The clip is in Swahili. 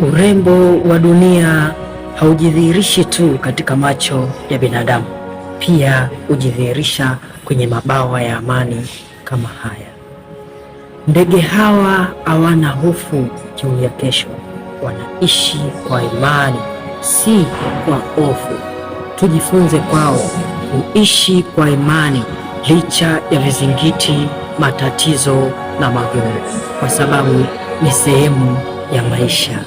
Urembo wa dunia haujidhihirishi tu katika macho ya binadamu, pia hujidhihirisha kwenye mabawa ya amani kama haya. Ndege hawa hawana hofu juu ya kesho, wanaishi kwa imani, si kwa hofu. Tujifunze kwao kuishi kwa imani licha ya vizingiti, matatizo na magumu, kwa sababu ni sehemu ya maisha.